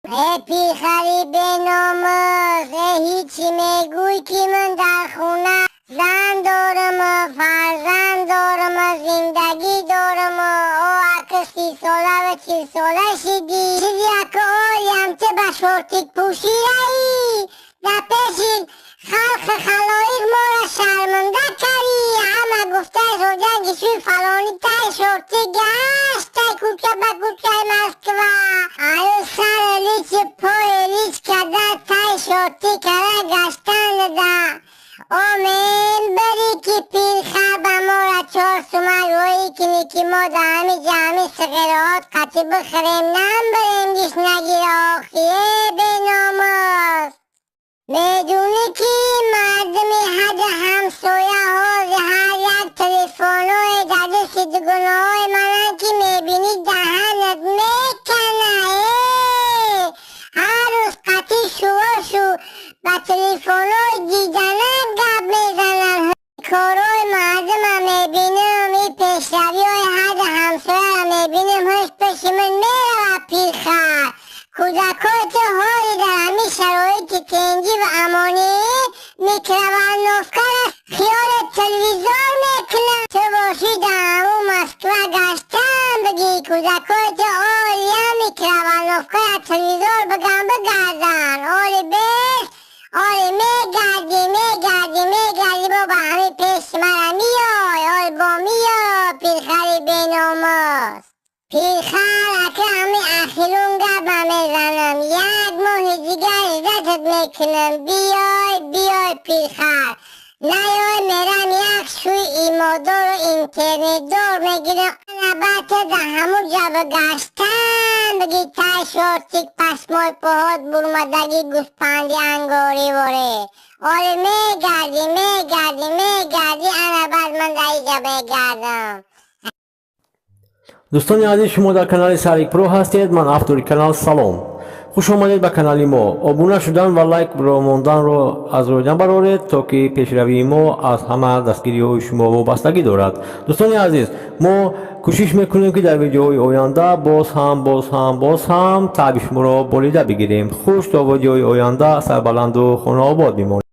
Э, пирхари беномус, э, ҳичи мегӯй, ки ман дар хона зан дорам, фарзанд дорам, зиндагӣ дорам. О, ака 30 сола ва 40 сола шидӣ, чизи ака олиам те ба шортик пӯшираӣ, дар пеши халқи халоиқ моро шарманда карӣ. Ҳама гуфта соҷан, ки шӯи фалонӣ тай шортик гаштай кӯча ба кӯчаи Москва. Аю сари личи пои лич када тай шортик кара гаштанада. Омем бари, ки пирхар ба мора 4 сума рӯӣ кунӣ, ки мо дар ҳами ҷамъи сиғироот қатӣ бихӯрем, намбарем гишнагиро. Охи, э, беномус, медонӣ, ки мардуми ҳади ҳамсоя ҳози ҳар як телефонҳои дар дасти дугонаҳои мананд, ки мебинӣ, даҳанат мекана. Э, ҳар рӯз қатӣ шувошу ба телефонҳои дидана гап мезананд. Корҳои мардума мебинам, и пешравиҳои ҳади ҳамсояро мебинам, ҳуш пеши ман меравад. Пирхар, кӯдакҳои ту ҳоли дар ҳамин шароити тинҷӣ ва амонӣ микроволновкара хиёли телевизор мекунанд. Ту бошӣ, дар ҳамун Москва гаштан бигӣ, кӯдакҳои ту олия микроволновкара телевизор биган бигарданд. Оли бес, оли мегардӣ, мегардӣ, мегардӣ, бо ба ҳамин пеши мара миёй, оли бо миёй. Пирхари беномус, пирхар, ака ҳамин ахирун гапа мезанам, як моҳи дигар издатат мекунам. Биёй, биёй, пирхар, наёй, мерам як шӯи имодору интернетдор мегирам. Набата дар ҳамун ҷаба гаштан биги, тай шортик пашмои поҳот бурмадаги гӯспанди ангорӣ воре. Оли мегардӣ, мегардӣ, мегардӣ, ана баъд ман дар иҷа мегардам. Дӯстони азиз, шумо дар канали Сарик Про ҳастед. Ман автори канал. Салом, хуш омадед ба канали мо. Обуна шудан ва лайк монданро аз рӯй набароред, то ки пешравии мо аз ҳама дастгириҳои шумо вобастагӣ дорад. Дӯстони азиз, мо кӯшиш мекунем, ки дар видеоҳои оянда боз ҳам, боз ҳам, боз ҳам таъби шуморо болида бигирем. Хуш, то видеои оянда сарбаланду хонаобод бимонед.